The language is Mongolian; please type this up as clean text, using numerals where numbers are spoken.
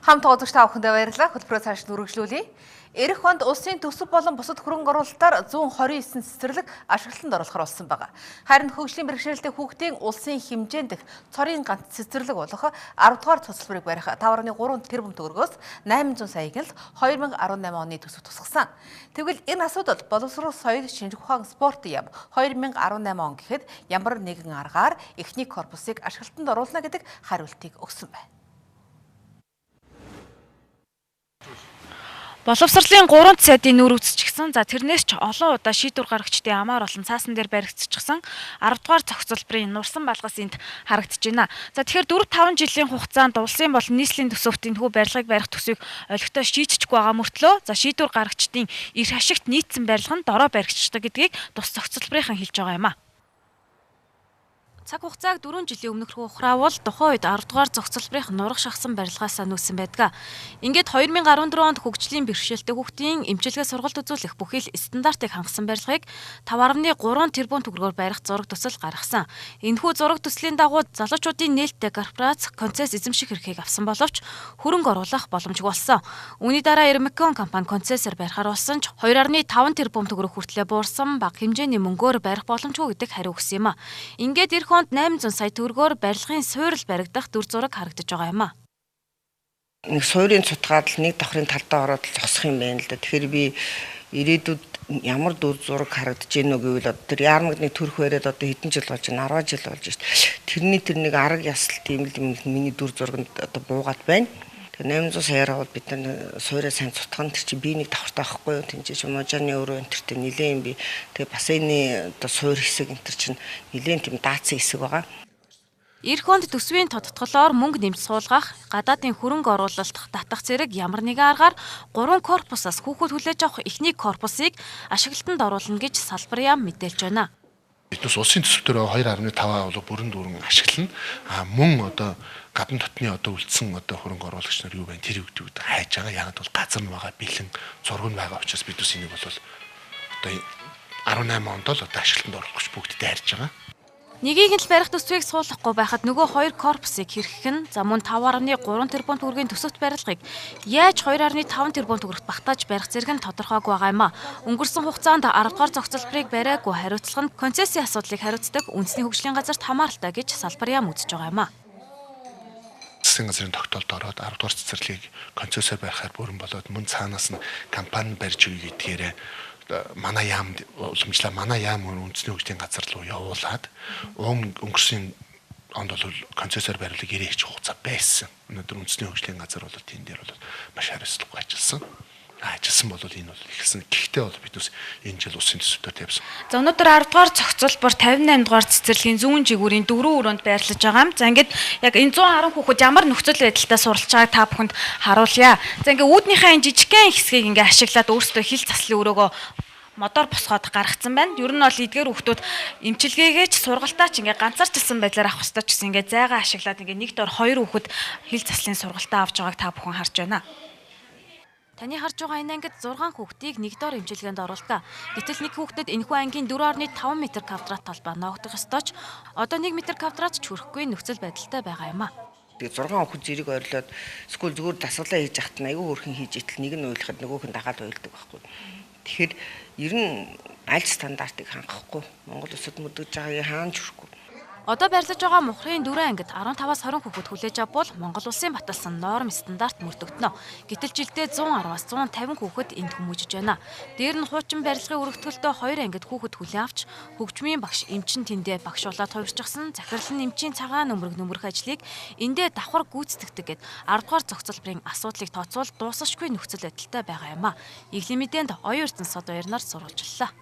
Хамт үзэгч та бүхэндээ баярлалаа. Хөтөлбөрөө цааш нь үргэлжлүүлье. Ирэх онд улсын төсөв болон бусад хөрөнгө оруулалтаар 129 цэцэрлэг ашиглалтанд оруулахар болсон байгаа. Харин хөгжлийн бэрхшээлтэй хүүхдийн улсын хэмжээнд дэх цорын ганц цэцэрлэг болох 10 дугаар цуцлбарыг барих 5.3 тэрбум төгрөгөөс 800 саяг л 2018 оны төсөв тусгасан. Тэгвэл энэ асуудал боловсрол, соёл, шинжлэх ухаан, спорт яам 2018 он гэхэд ямар нэгэн аргаар эхний корпусыг ашиглалтанд оруулна гэдэг хариултыг өгсөн байна. Боловсролын 3 сайдын нүүр үүсчихсэн. За тэрнээс ч олон удаа шийдвэр гаргагчдын амаар болон цаасан дээр баригдчихсан 10 дугаар зохицолборын нурсан балгас энд харагдаж байна. За тэгэхээр 4-5 жилийн хугацаанд улсын болон нийслэлийн төсөвт энэхүү барилгыг барих төсвийг олигтой шийдчихгүй байгаа мөртлөө за шийдвэр гаргагчдын эрх ашигт нийцсэн барилга нь дорой баригдчихдаг гэдгийг тус зохицолборынхан хэлж байгаа юм а. Цаг хугацааг 4 жилийн өмнөх рүү ухраавал тухайн үед 10 дугаар зохицолборын нурах шахсан барилгаасаа нүүсэн байдаг. Ингээд 2014 онд хөгжлийн бэрхшээлтэй хүүхдийн эмчилгээ сургалт үзүүлэх бүхий л стандартыг хангасан барилгыг 5.3 тэрбум төгрөгөөр барих зураг төсөл гаргасан. Энэхүү зураг төслийн дагуу залуучуудын нээлттэй корпорац концесс эзэмших эрхийг авсан боловч хөрөнгө оруулах боломжгүй болсон. Үүний дараа Эрмекон компани концессээр барихаар болсон ч 2.5 тэрбум төгрөг хүртлээр буурсан бага хэмжээний мөнгөөр барих боломжгүй гэдэг хариу өгсөн юм а. Ингээд ирэх онд 800 сая төгрөгөөр барилгын суурил баригдах дүр зураг харагдаж байгаа юм а. Нэг суурийн цутгаад л нэг давхрын талдаа ороод л зогсох юм байна л да. Тэгэхээр би ирээдүйд ямар дүр зураг харагдаж гэнэ үү гэвэл одоо тэр яармагны төрх бариад одоо хэдэн жил болж байна? 10 жил болж шít. Тэрний тэр нэг арга ясал тийм л юм миний дүр зурганд одоо буугаад байна. Тэр 800 саяар бол бид нар суураа сайн цутган тэр чинь би нэг давхартай байхгүй юу? Тэнцээ мужааны өрөө энэ тэртэй нилээн юм би. Тэгээ бассейны одоо суур хэсэг энэ тэр чинь нилээн тийм даацсан хэсэг байгаа. Ирэх онд төсвийн тодтголоор мөнгө нэмж суулгах, гадаадын хөрөнгө оруулалт татах зэрэг ямар нэгэн аргаар 3 корпусаас хүүхэд хүлээж авах эхний корпусыг ашиглалтанд оруулна гэж салбар яам мэдээлж байна. Биднээс улсын төсөв дээр 2.5 бол бүрэн дүүрэн ашиглана. А мөн одоо гадна дотны одоо үлдсэн одоо хөрөнгө оруулагч нар юу байна тэр үгдүүд хайж байгаа. Яг бол газар нь байгаа, бэлэн зураг нь байгаа учраас биднээс энийг бол одоо 18 онд л одоо ашиглалтанд оруулах гэж бүгдтэй хайрж байгаа. Нэгийг нь л барих төсвийг суулгахгүй байхад нөгөө хоёр корпусыг хэрэгэх нь за мөн 5.3 тэрбум төгрөгийн төсөвт барилгыг яаж 2.5 тэрбум төгрөгт багтааж барих зэрэг нь тодорхойгүй байгаа юм а. Өнгөрсөн хугацаанд 10 дугаар зохицолборыг бариагүй хариуцлага нь концессийн асуудлыг хариуцдаг үндэсний хөгжлийн газарт хамааралтай гэж салбар яам үзэж байгаа юм а. Засгийн газрын тогтоолд ороод 10 дугаар цэцэрлэгийг концессиор барихаар бүрэн болоод мөн цаанаас нь компани барьж өгье гэдгээрээ манай яамд уламжлаа манай яам үндэсний хөгжлийн газар руу явуулаад өнгөрсөн онд бол концессиор барилгыг 90 хугацаа байсан. Өнөөдөр үндэсний хөгжлийн газар бол тийм дээр бол маш хариуцлагатай ажилласан. Ажилласан бол энэ бол эхэлсэн. Гэхдээ бол биднээс энэ жил улсын төсөвтөр тавьсан. За өнөөдөр 10 дугаар зохицолбор 58 дугаар цэцэрлэгийн зүүн жигүүрийн 4 өрөөнд байрлаж байгаа юм. За ингээд яг энэ 110 хүүхэд ямар нөхцөл байдалтай суралцж байгааг та бүхэнд харуулъя. За ингээд үүднийхээ энэ жижигхэн хэсгийг ингээд ашиглаад өөрсдөө хил заслын өрөөгөө модоор босгоод гаргацсан байна. Ер нь бол эдгээр хүүхдүүд эмчилгээгээч сургалтаа ч ингээ ганцаарчилсан байдлаар авах ёстой ч гэсэн ингээ зайгаа ашиглаад ингээ нэг дор хоёр хүүхэд хил заслын сургалтаа авч байгааг та бүхэн харж байна. Таны харж байгаа энэ ангид 6 хүүхдийг нэг дор эмчилгээнд оруулдаг. Гэтэл нэг хүүхдэд энэхүү ангийн 4.5 м квадрат талбай ноогдох ёстой ч одоо 1 м квадрат ч хүрэхгүй нөхцөл байдалтай байгаа юм а. Тэгээ 6 хүүхэд зэрэг ойрлоод эсвэл зүгээр дасгалаа хийж яхад нь айгүй хөөрхөн хийж итэл нэг нь уйлахад нөгөөх нь дагаад уйлдаг байхгүй. Тэгэхээр ер нь аль стандартыг хангахгүй Монгол улсад мөрдөж байгааг хаан ч хүрэхгүй. Одоо байрлаж байгаа мухрын 4 ангид 15-аас 20 хүүхэд хүлээж авбал Монгол улсын баталсан норм стандарт мөрдөгдөнө. Гэтэл жилдээ 110-аас 150 хүүхэд энд хүмүүжиж байна. Дээр нь хуучин барилгын өргөтгөлтөй 2 ангид хүүхэд хүлээн авч хөгжмийн багш эмчин тэндээ багш болоод хувирчихсан. Захирал нь эмчийн цагаан нөмрөг нөмрөх ажлыг эндээ давхар гүйцэтгэдэг гэд 10 дугаар зохицолборын асуудлыг тооцвол дуусашгүй нөхцөл байдалтай байгаа юм а. Иглийн мэдээнд оюун Эрдэнэ сод баярнаар сурвалжлалаа.